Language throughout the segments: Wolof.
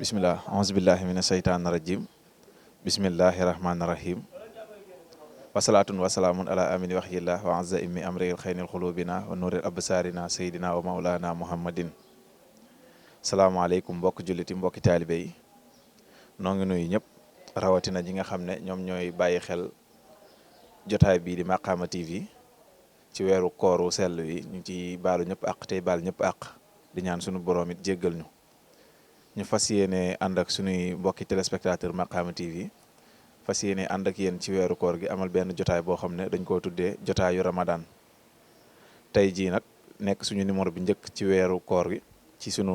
bismillah aousubillahi mina sheytaan rajim bismillahi rahmaani rahim wasalaatun wasalaamun ala amini waxyillah wa azza immi amril xeynil xulubina wa nuuril absaarina seydina wa maulana muhammadin salaamaaleykum mbokk julliti mbokki taalibe yi noo ngi nuyu ñëpp rawatina ñi nga xam ne ñoom ñooy bàyyi xel jotaay bii di Makhama TV ci weeru kooru sell wi ñu ci baalu ñëpp àq tey baal ñëpp àq di ñaan sunu borom it jéggal ñu fas yéene ànd ak sunuy mbokki téléspectateur Makhama TV fas yéene ànd ak yéen ci weeru koor gi amal benn jotaay boo xam ne dañ koo tuddee jotaayu Ramadan tey jii nag nekk suñu numéro bi njëkk ci weeru koor gi ci sunu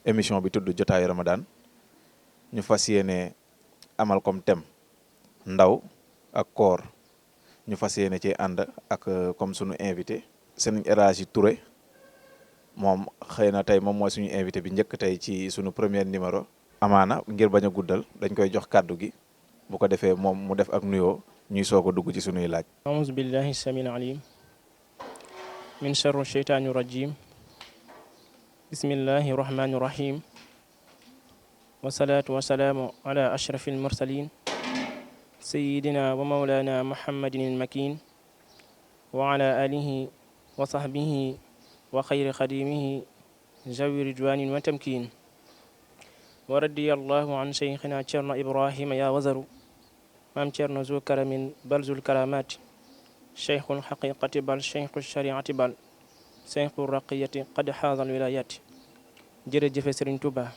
émission bi tudd jotaayu Ramadan ñu fas yéene amal comme thème ndaw ak koor ñu fas yéene ci ànd ak comme sunu invité Serigne El Hadji Touré moom xëy na tey moom mooy suñu invité bi njëkk tey ci suñu premier numéro amaana ngir bañ a guddal dañ koy jox kàddu gi bu ko defee moom mu def ak nuyoo ñuy soog a dugg ci suñuy laaj aouzu billahi samil alim min charri sheytaani rajim bismillahi rahmani rahim wasalaatu wasalaamu ala ashrafi almursalin sayidina wa maulana muhammadin almakin wa ala alihi wa sahbihi wa xayri xadimihi jawi ridwanin wa tamkin wa radiyallahu an cheikhina cerno ibrahima ya wazaru maam cerno zu karamin bal zul karamati cheikhul xaqiqati bal cheikhu shariati bal cheikhu raqiyati qad xaazal wilayati jërëjëfe sëriñ Tuuba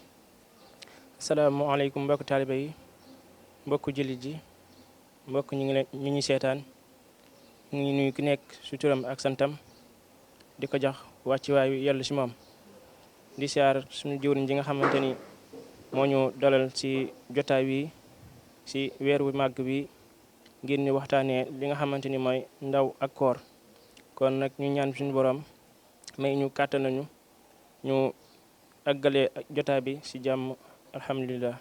asalaamualeykum mbokk taaliba yi mbokk jullit ji mbokk ñu ngi seetaan ñu ngi nuyu ki nekk su turam ak santam di ko jox wàcci waayu yellu si moom di siyaar suñu jëwriñ ji nga xamante ni moo ñu dalal ci jotaay wi ci weer wu màgg bi ngir ñu waxtaanee li nga xamante ni mooy ndaw ak koor kon nag ñu ñaan suñu borom may ñu kàttan nañu ñu àggale jotaay bi ci jàmm alhamdulilah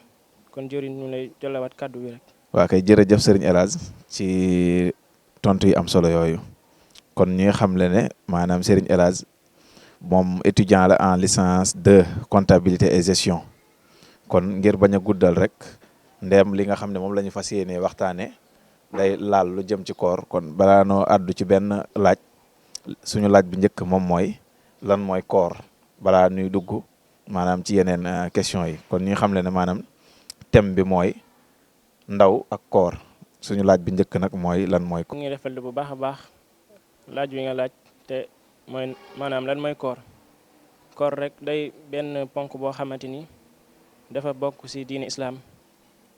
kon jëwriñ ñu lay dalawaat kàddu wi rek. waa kay jërëjëf Serigne El Hadji ci tontu yi am solo yooyu kon ñi nga xam le ne maanaam Serigne El Hadji moom étudiant la en licence 2 comptabilité et gestion kon ngir bañ a guddal rek ndeem li nga xam ne moom la ñu fas yéenee waxtaanee day laal lu jëm ci koor kon balaa noo àddu ci benn laaj suñu laaj bu njëkk moom mooy lan mooy koor balaa ñuy dugg maanaam ci yeneen question yi kon ñi nga xam ne maanaam thème bi mooy ndaw ak koor suñu laaj bi njëkk nag mooy lan mooy. ñu ngi rafetlu bu baax a baax laaj wi nga laaj te. mooy maanaam lan mooy koor rek day benn ponk boo xamante ni dafa bokk ci diine islaam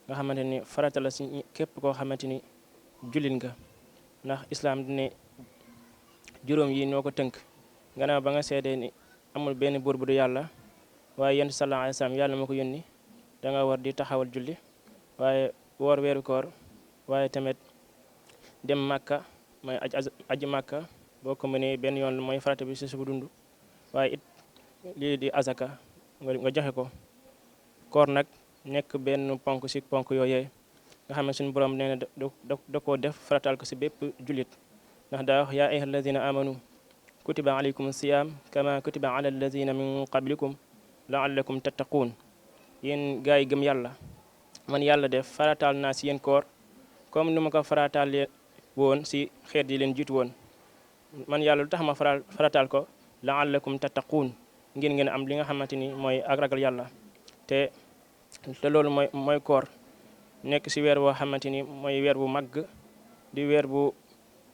nga xamante ni farata la ci képp koo xamante ni jullit nga ndax islaam dine juróom yi noo ko tënk gannaaw ba nga seedee ni amul benn buur bu du yàlla waaye yonent sallallahu alayhi wa sallam yàlla moo ko yónni da nga war di taxawal julli waaye woor weeru koor waaye tamit dem màkka mooy aji màkka boo ko mënee benn yoon mooy farata bi si subu dund waaye it lii di azaka nga joxe ko koor nag nekk benn ponk si ponk yooyee nga xam ne suñu borom nee na da koo def farataal ko si bépp jullit ndax daa wax yaa ayyuha alladina amanu kutiba alaykum siyam kama kutiba ala alladina min qablikum laallakum tattaquun yéen gaa yi gëm yàlla man yàlla def farataal naa si yéen koor comme ni ma ko farataal woon si xeet yi leen jiitu woon man yàlla lu tax ma farataal ko laallakum tattaquun ngir ngeen am li nga xamante ni mooy ak ragal yàlla te loolu mooy koor nekk si weer boo xamante ni mooy weer bu màgg di weer bu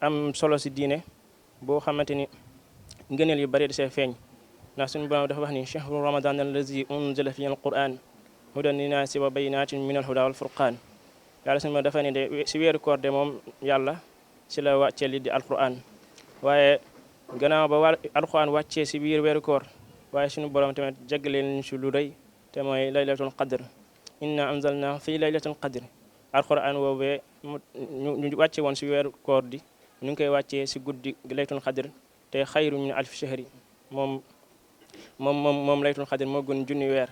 am solo si diine boo xamante ni ngëneel yu bari di see feeñ ndax suñu borom dafa wax ni chahru ramadan allazi unzila fihi alquran hudan linnaasi wa bayinatin min alhuda wal furqaan yàlla suñu borom dafa ne de si weeru koor de moom yàlla si la wàccee li di alquran waaye gannaaw ba alxuraan wàccee si biir weeru koor waaye suñu borom tamit jagleen ñu si lu rëy te mooy laylatul qadr inna anzalna fi laylatul qadr alxuraan woowee ñu wàcce woon si weeru koor di ñu ngi koy wàccee si guddi laylatul qadr te xayru min alfi shahri moom laylatul qadr moo gën junni weer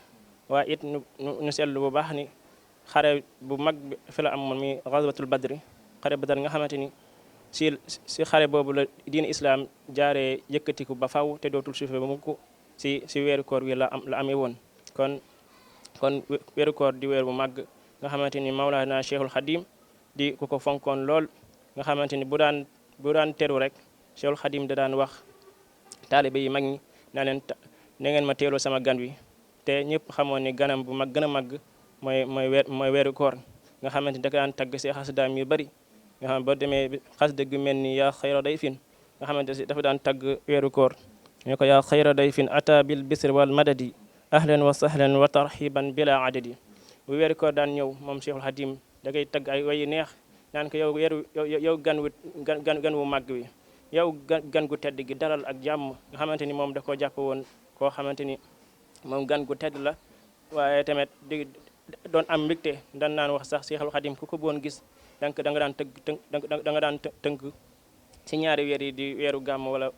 waaye it ñu seetlu bu baax ni xare bu mag bi fi la amoon mi ghazwatul badri xare badar nga xamante ni si xare boobu la diine islam jaaree yëkkatiku ba faw te dootul suufe ba mukk si weeru koor wi la amee woon kon kon weeru koor di weer bu màgg nga xamante ni Mawlana Cheikhul Khadim di ku ko fonkoon lool nga xamante ni bu daan teru rek Cheikhul Khadim da daan wax taalibe yi mag ñi naa leen na ngeen ma teeloo sama gan wi te ñëpp xamoon ni ganam bu mag gën a màgg mooy weeru koor nga xamante ni da daan tagg si xasdaam yu bari nga xam boo demee xasda gu mel ni yaa xayra dayfin nga xamante si dafa daan tagg weeru koor ñu ko yaa xayra dayfin ata bil bisri wal madadi ahlan wa sahlan wa tarxiban bila adadi bu weeru koor daan ñëw moom Cheikhul Khadim da ngay tagg ay wayi neex naan ko yow gan wu màgg wi yow gan gu tedd gi dalal ak jàmm nga xamante ni moom da koo jàpp woon koo xamante ni moom gan gu tedd la waaye tamit di doon am mbégte dan naan wax sax Cheikhul Khadim ku ko boon gis da nga daan tënk ci ñaari weer yi di weeru gàmm wala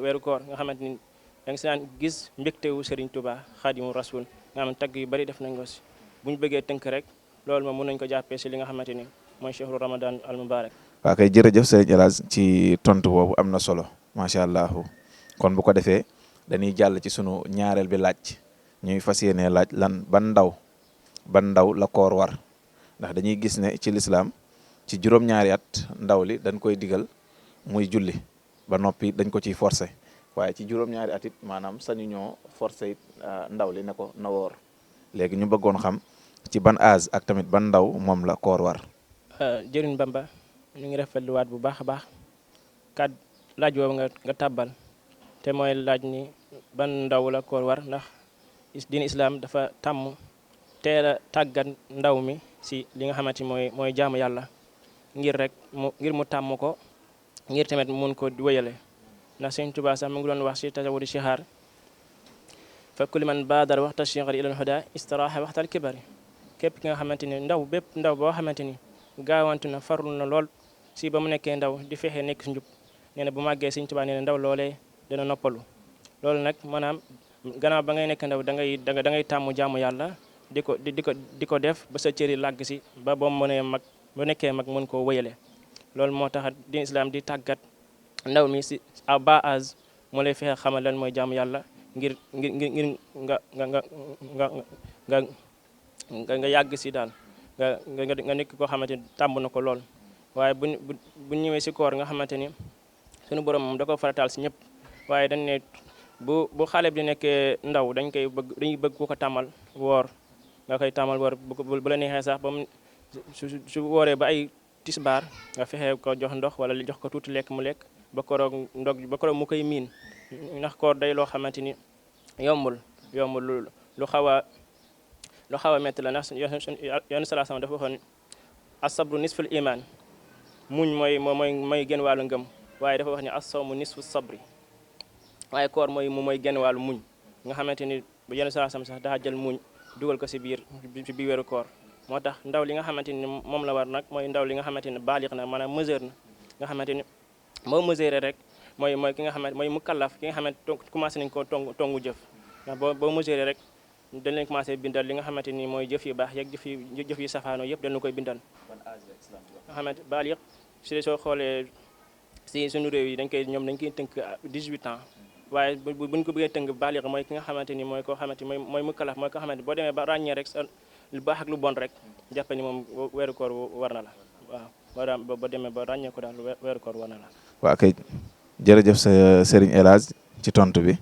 weeru koor nga xamante ni da nga si daan gis mbégte wu Serigne Touba Khadimu Rasul nga xam tagg yu bari def nañ ko si bu ñu bëggee tënk rek loolu moom mën nañu ko jàppee si li nga xamante ni mooy chehru Ramadan al Mubarak. waa kay jërëjëf sëriñ El Hadj ci tontu boobu am na solo macha allah kon bu ko defee dañuy jàll ci sunu ñaareel bi laaj ñuy fas yéenee laaj ban ndaw la koor war ndax dañuy gis ne ci lislaam ci juróom-ñaari at ndaw li dañ koy digal muy julli ba noppi dañ ko ciy forcé waaye ci juróom-ñaari at it maanaam sañu ñoo forcé it ndaw li ne ko na woor léegi ñu bëggoon xam ci ban âge ak tamit ban ndaw moom la koor war. jëriñ Bamba ñu ngi rafetluwaat bu baax a baax laaj boobu nga tàbbal te mooy laaj ni ban ndaw la koor war ndax diin islam dafa tàmm teel a tàggat ndaw mi si li nga xamante ni mooy jaamu yàlla ngir mu tàmm ko ngir tamit mun ko wéyale ndax Sëñ Tuubaa sax mu ngi doon wax si tasawudu sixaar fa kulli man baadara waxta sixaari ilal huda istiraaxa waxtal kibari képp ki nga xamante ni bépp ndaw boo xamante ni gaawantu na farlu na lool si ba mu nekkee ndaw di fexe nekk si njub nee na bu màggee Sëñ Tuubaa nee na ndaw loolee dana noppalu loolu nag maanaam gannaaw ba ngay nekk ndaw da ngay tàmm jaamu yàlla di ko def ba sa cëri làgg si ba boo mënee mag ba nekkee mag mën koo wéyale loolu moo tax diin islam di tàggat ndaw mi si à bas âge moo lay fexe xamal lan mooy jaamu yàlla ngir nga yàgg si daal nga nekk koo xamante ni tàmm na ko lool waaye bu ñëwee si koor nga xamante ni sunu borom moom da ko farataal si ñëpp waaye dañ ne bu xale bi di nekkee ndaw dañuy bëgg ku ko tàmmal woor nga koy tàmmal woor bu la neexee sax ba mu su wooree ba ay tisbaar nga fexe ko jox ndox wala jox ko tuuti lekk mu lekk ba koroog mu koy miin ndax koor day loo xamante ni yombul lu xaw a métti la ndax yoonu salaa sama dafa waxoon asabru nisful iman muñ mooy genn wàllu ngëm waaye dafa wax ni as-sawmu nisfu sabri waaye koor mooy genn wàllu muñ nga xamante ni bu yoonu salaa sama sax daa jël muñ dugal ko si biir weeru koor moo tax ndaw li nga xamante ni moom la war nag mooy ndaw li nga xamante ni baalix na maanaam mesure na nga xamante ni moo mesuré rek mooy ki nga xamante mooy mukallaf ki nga xamante commencé nañ koo tongu jëf ndax boo mesuré rek dañ leen commencé bindal li nga xamante ni mooy jëf yu baax yeeg jëf yu safaano yëpp dañu koy bindal nga xamante baalix soo xoolee si suñu réew yi dañ koy tënk 18 ans waaye buñ ko bëggee tënk baalix mooy ki nga xamante ni mooy koo xamante ni mooy mukallaf mooy koo xamante boo demee ba ràññee rek lu baax ak lu bon rek jàppe ni moom weeru koor war na la waaw ba demee ba ràññee ko daal weeru koor war na la. waa kay jërëjëf sa Serigne El Hadj ci tontu bi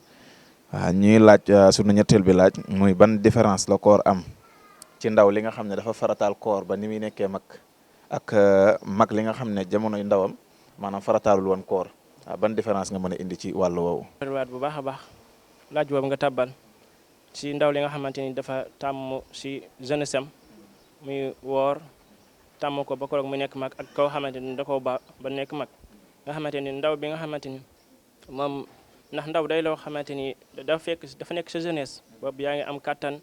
waaw ñuy laaj sunu ñetteel bi laaj muy ban différence la koor am ci ndaw li nga xam ne dafa farataal koor ba ni muy nekkee mag ak mag li nga xam ne jamonoy ndawam maanaam farataalul woon koor ban différence nga mën a indi ci wàllu woowu. bu baax a baax laaj boobu nga tàbbal si ndaw li nga xamante ni dafa tàmm si jeunesse am muy woor tàmm ko ba koroog mu nekk mag ak koo xamante ni da koo ba nekk mag nga xamante ni ndaw bi nga xamante ni moom ndax ndaw day loo xamante ni dafa nekk sa jeunesse boobu yaa ngi am kattan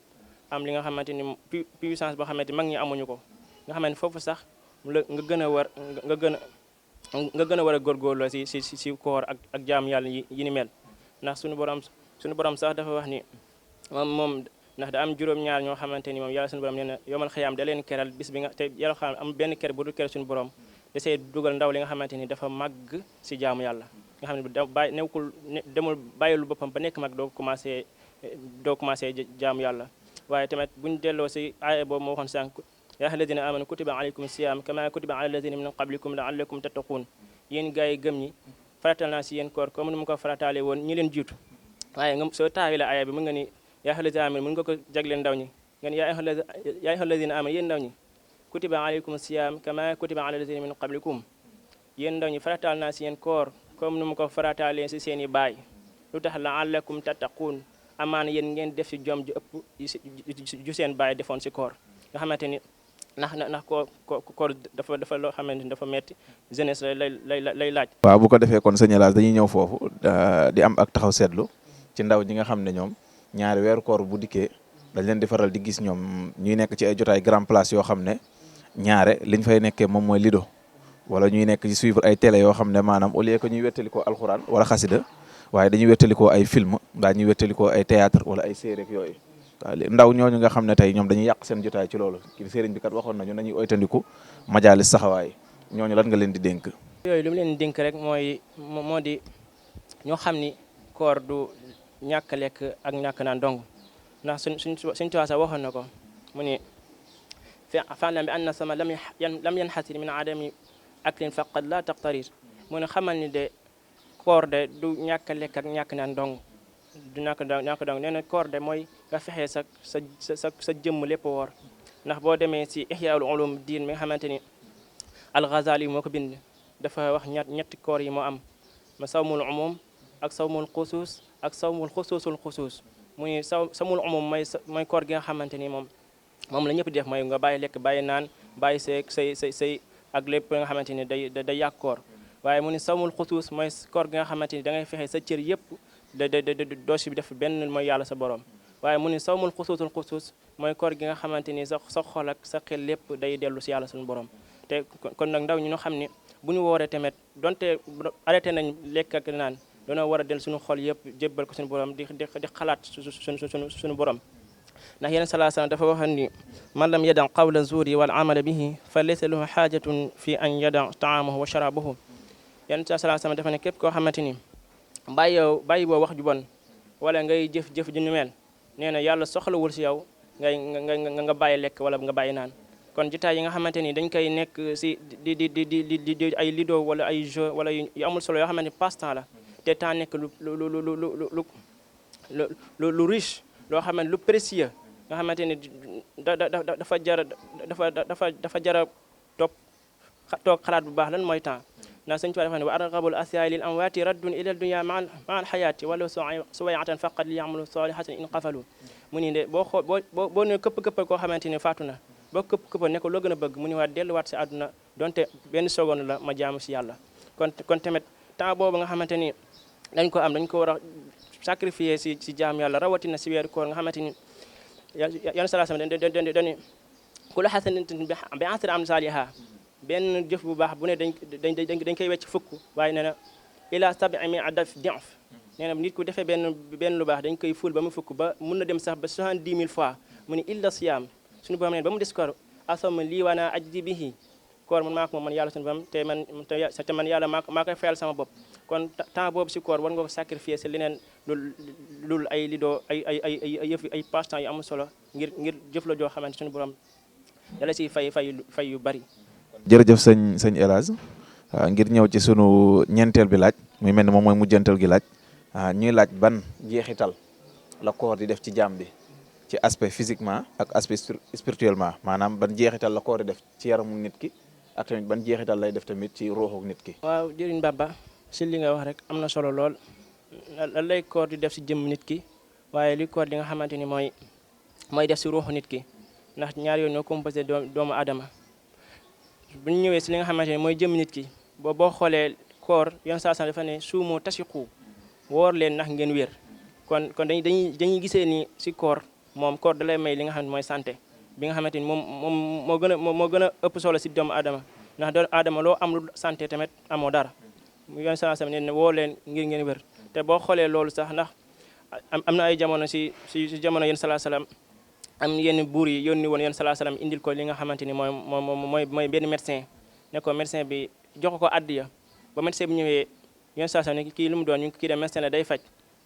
am li nga xamante ni puissance boo xamante ni mag ñi amuñu ko nga xamante ni foofu sax nga gën a war a góorgóorlu si koor ak jaam yàlla yi ni mel ndax suñu borom sax dafa wax ni moom ndax da am juróom-ñaar ñoo xamante ni moom yàlla suñu borom nee na yomal xëyaam da leen keral bis bi nga te yàlla xam am benn ker bu dul ker suñu borom da see dugal ndaw li nga xamante ni dafa màgg si jaamu yàlla nga xam ne demul bàyyilu boppam ba nekk mag doo commencé jaamu yàlla waaye tamit buñ delloo si aaya boobu moo waxoon sànq yaa ayyuha alladina amanu kutiba alaykum siyam kama kutiba ala alladina min qablikum laallakum tattaqun yéen gars yi gëm ñi faratal naa si yéen koor comme ni mu ko farataale woon ñi leen jiitu waaye nga soo taawee la aaya bi mën nga ni yaa ayyuha alladina amanu mën nga ko jagleel ndaw ñi nga ni yaa ayyuha alladina amanu yéen ndaw ñi kutiba alaykum siyam kama kutiba ala alladina min qablikum yéen ndaw ñi farataal naa si yéen koor comme ni mu ko farataalee si seen i baay lu tax laallakum tattaqun amaana yéen ngeen def si jom ju ëpp ju seen baay defoon si koor nga xamante ni ndax koor dafa loo xamante ni dafa metti jeunesse lay laaj. waaw bu ko defee kon sëñ El Hadj dañuy ñëw foofu di am ak taxaw seetlu ci ndaw ñi nga xam ne ñoom ñaari weeru koor bu dikkee dañ leen di faral di gis ñoom ñuy nekk ci ay jotaay grand place yoo xam ne ñaare liñ fay nekkee moom mooy lido wala ñuy nekk ci suivre ay télé yoo xam ne maanaam au lieu que ñuy wettalikoo alxuraan wala xasida waaye dañuy wettalikoo ay film mbaa ñuy wettalikoo ay théâtre wala ay série ak yooyu waaw ndaw ñooñu nga xam ne tey ñoom dañuy yàq seen jotaay ci loolu ki sëriñ bi kat waxoon nañu nañuy oytandiku majaalis saxawaay ñooñu lan nga leen di dénk. yooyu lu mu leen di dénk rek moo di ñoo xam ni koor du ñàkk lekk ak ñàkk naan dong ndax suñ tuwaa sax waxoon na ko mu ni fa'lam bi anna sama lam yanxasir min adami aklin faqad la taqtarir mu ne xamal ni de koor de du ñàkk lekk ak ñàkk naan dong du ñàkk dong nee na koor de mooy nga fexee sa jëmm lépp woor ndax boo demee si ihyaul ulum diin mi nga xamante ni al-Ghazali moo ko bind dafa wax ñetti koor yi moo am ma sawmul umum ak sawmul xusuus ak sawmul xusuusul xusuus muy sawmul umum mooy koor gi nga xamante ni moom la ñëpp def mooy nga bàyyi lekk bàyyi naan bàyyi say ak lépp nga xamante ni day yàq koor waaye mu ni sawmul xusuus mooy koor gi nga xamante ni da ngay fexe sa cër yëpp doo si def benn mooy yàlla sa borom waaye mu ni sawmul xusuusul xusuus mooy koor gi nga xamante ni sa xol ak sa xel lépp day dellu si yàlla suñu borom te kon nag ndaw ñi ñoo xam ne bu ñu wooree tamit donte arrêté nañ lekk ak naan dañoo war a dellu suñu xol yëpp jébbal ko suñu borom di xalaat suñu borom ndax yeneen salaa sallam dafa waxoon ni man lam yada qawla zuuri wal amala bihi fa laysa lahu xaajatun fi an yada taamahu wa sharabahu yeneen salaa sallam dafa ne képp koo xamante ni bàyyi boo wax ju bon wala ngay jëf ju ñu mel nee na yàlla soxlawul si yow nga bàyyi lekk wala nga bàyyi naan kon jotaay yi nga xamante ni dañ koy nekk si di ay lido wala ay jeu wala yu amul solo yoo xamante ni passe-temps la te temps nekk lu riche loo xamante lu précieux nga xamante ni dafa jara toog xalaat bu baax lan mooy temps ndax sëñ Tuubaa dafa ne wa argabul asyaai lil amwaati raddun ila dunya ma al xayaati wala suwayatan faqat li yamalu salihatan in qafalu mu ni de boo ne këpp koo xamante ni faatu na boo këpp ne ko loo gën a bëgg mu ni waat delluwaat si àdduna donte benn seconde la ma jaamu si yàlla kon tamit temps boobu nga xamante ni dañ ko war a sacrifier si jaam yàlla rawatina si weeru koor nga xamante ni yan salaa sama dañu kula xasanatin bi asri amsaaliha benn jëf bu baax bu ne dañ koy wecc fukk waaye nee na ila 700 di'f nee na nit ku defee benn lu baax dañ koy ful ba mu fukk ba mun na dem sax ba 70 000 fois mu ni illa siyaam suñu borom neen ba mu des koor asama lii waana ajdi bihi koor man maa ko moom man yàlla suñu borom te man yàlla maa koy fayal sama bopp kon temps boobu si koor war nga ko sacrifier si leneen lul ay lido ay passe-temps yu amul solo ngir jëf la joo xamante suñu borom yàlla siy fay yu bari. jërëjëf sëñ El Hadj ngir ñëw ci sunu ñeenteel bi laaj muy mel ni moom mooy mujjantal gi laaj ñuy laaj ban jeexital la koor di def ci jaam bi ci aspect physiquement ak aspect spirituellement maanaam ban jeexital la koor di def ci yaramu nit ki ak tamit ban jeexital lay def tamit ci ruuxu nit ki. waaw jëriñ Baba si li nga wax rek am na solo lool lan lay koor di def si jëmm nit ki waaye li koor di nga xamante ni mooy def si ruuxu nit ki ndax ñaar yooyu ñoo composé doomu aadama. bu ñu ñëwee si li nga xamante ne mooy jëm nit ki boo xoolee koor yoon saa dafa ne suumoo tasiqu woor leen ndax ngeen wér kon dañuy gisee ni si koor da lay may li nga xam ne mooy santé bi nga xamante ni moom moo gën a ëpp solo si doomu aadama ndax doomu aadama loo am lu santé tamit amoo dara yoon saa ne woor leen ngir ngeen wér te boo xoolee loolu sax ndax am na ay jamono si jamono yéen salaam am yenn buur yi yónni woon yéen salaam indil ko li nga xamante ni mooy benn médecin ne ko médecin bi jox ko addiya ba médecin bi ñëwee yéen salaam ne kii lu mu doon ñu kii de médecin la day faj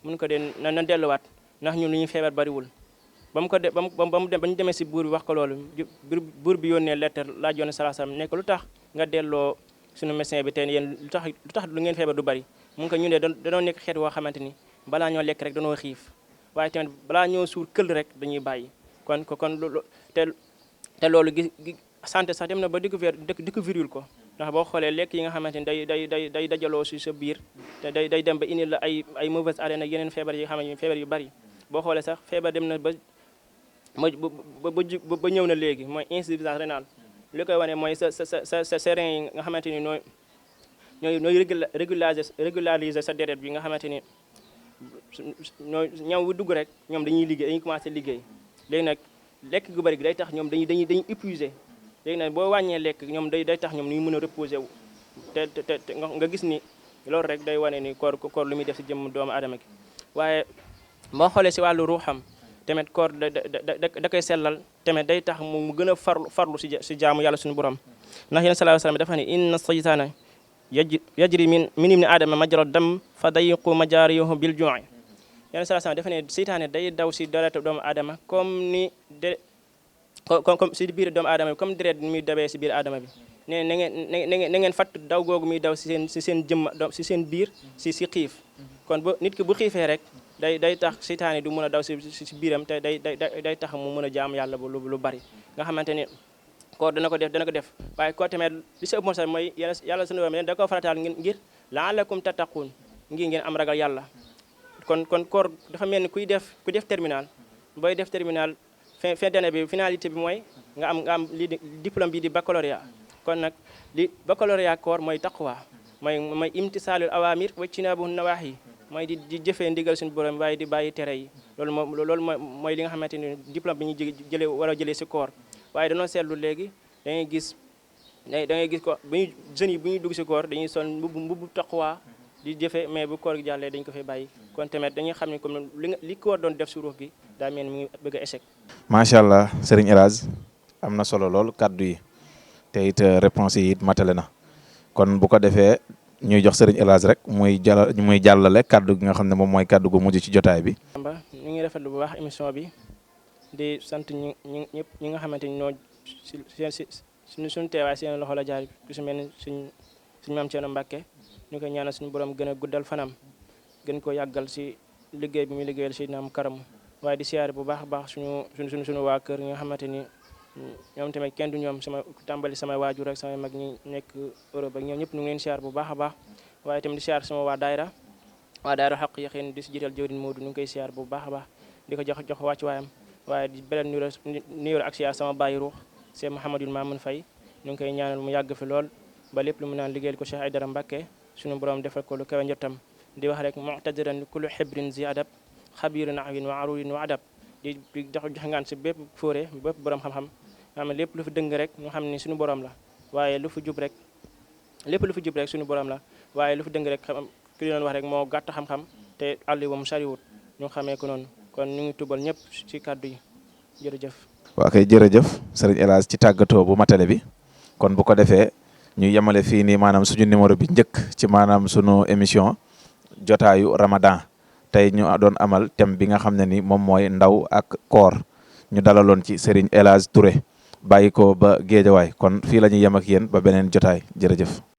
mun ko de na delluwaat ndax ñun lu ñuy feebar bariwul ba mu ko de ba mu dem ba ñu demee si buur bi wax ko loolu buur bi yónnee lettre laaj yoon sallallahu alayhi wasallam nekk lu tax nga delloo suñu médecin bi te yéen lu tax lu ngeen feebar du bari mu ngi ko ñu ne danoo nekk xeet woo xamante ni balaa ñoo lekk rek danoo xiif waaye tamit balaa ñoo suur këll rek dañuy bàyyi kon te loolu santé sax dem na ba découvrir ko ndax boo xoolee lekk yi nga xamante ni day dajaloo si sa biir te day dem ba indi la ay mauvaise haleine ak yeneen feebar yi nga xam ne feebar yu bari boo xoolee sax feebar dem na ba ñëw na léegi mooy insuffisance rénale li koy wane mooy sa rein yi nga xamante ni ñooy régulariser sa deret bi nga xamante ni ñaw bu dugg rek ñoom dañuy commencé liggéey léegi nag lekk gu bari gi day tax ñoom dañuy épuisé léegi nag boo wàññee lekk ñoom day tax ñoom ñuy mën a reposer wu te nga gis ni loolu rek day wane ni koor lu muy def si jëmm doomu aadama gi waaye boo xoolee si wàllu ruuxam tamit koor da koy sellal tamit day tax mu gën a farlu si jaamu yàlla suñu borom ndax yéen sallallahu alayhi wasallam dafa ne inna saytaana yajri min ibni aadama majra dam fa dayiqu majaariyahu bil ju'i yéen sallallahu alayhi wasallam dafa ne seytaane day daw si deret doomu aadama comme si biir doomu aadama bi comme deret ni muy dawee si biir aadama bi ne na ngeen fatt daw googu muy daw si seen jëmm si seen biir si xiif kon nit ki bu xiifee rek day tax seytaane du mën a daw si biiram te day tax mu mën a jaam yàlla lu bari nga xamante ni koor dana ko def waaye koor tamit li si ëpp moom sax mooy yàlla sunu borom da ko farataal ngir la'allakum tattaqun ngeen am ragal yàlla kon koor dafa mel ni ku def terminal booy def terminal fin d'année bi finalité bi mooy nga am lii diplôme bi di baccalauréat kon nag li baccalauréat koor mooy taqwa mooy imtisaalul awamir wa ijtinaabu nawaahi mooy di jëfee ndigal suñu borom waaye di bàyyi tere yi loolu mooy li nga xamante ni diplôme bi ñuy war a jëlee si koor waaye dañoo seetlu léegi da ngay gis ko jeunes yi bu ñuy dugg si koor dañuy sol mbubu taqwa di jëfe mais bu koor gi jàllee dañ ko fay bàyyi kon tamit dañuy xam ne comme li koor doon def si ruux gi daa mel ni mu ngi bëgg a échec. macha allah sëriñ El Hadj am na solo lool kaddu yi te it réponse yi it matale na kon bu ko defee ñuy jox sëriñ El Hadj rek muy jàllale kaddu gi nga xam ne moom mooy kaddu gu mujj ci jotaay bi. ñu ngi rafetlu bu baax émission bi di sant ñi nga xamante ni ñoo suñu teewaay seen loxo la jaar ku si mel ni suñu maam Thierno Mbacke ñu koy ñaanal suñu borom gën a guddal fanam gën ko yàggal si liggéey bi muy liggéeyal Seydina am karam waaye di siyaare bu baax a baax suñu waa kër ñi nga xamante ni ñoom tamit kenn du ñoom tàmbali sama waajur rek sama mag ñi nekk Europe ak ñoom ñëpp ñu ngi leen siyaare bu baax a baax waaye tamit di siyaare sama waa daayra xaq yaqin di si jiital jëwriñ Moodu ñu ngi koy siyaare bu baax a baax di ko jox wàccu waayam waaye di beneen nuyoo ak siyaare sama bàyyi ruux Cheikh Mouhamadul Mamoun Faye ñu ngi koy ñaanal mu yàgg fi lool ba lépp lu mu naan liggéeyal ko Cheikh Aïdara Mbacké suñu borom defal ko lu kawe njottam di wax rek mu'tadiran kullu xibrin zi adab xabiru naxwin wa arurin wa adab di jox ngaan si bépp fóore bépp borom xam-xam xam lépp lu fi dëng rek ñu xam ni suñu borom la waaye lu fi jub rek suñu borom la waaye lu fi dëng rek xam ki doon wax rek moo gàtt xam-xam te àlli wam sariwut ñu xamee ko noonu kon ñu ngi tubal ñëpp ci kàddu yi jërëjëf. waa kay jërëjëf sëriñ El Hadj ci tàggatoo bu matale bi kon bu ko defee ñu yemale fii nii maanaam suñu numéro bi njëkk ci maanaam sunu émission jotaayu Ramadan tey ñu doon amal thème bi nga xam ne ni moom mooy ndaw ak koor ñu dalaloon ci Serigne El Hadj Touré bàyyi ko ba Géejawaay kon fii la ñuy yem ak yéen ba beneen jotaay jërëjëf.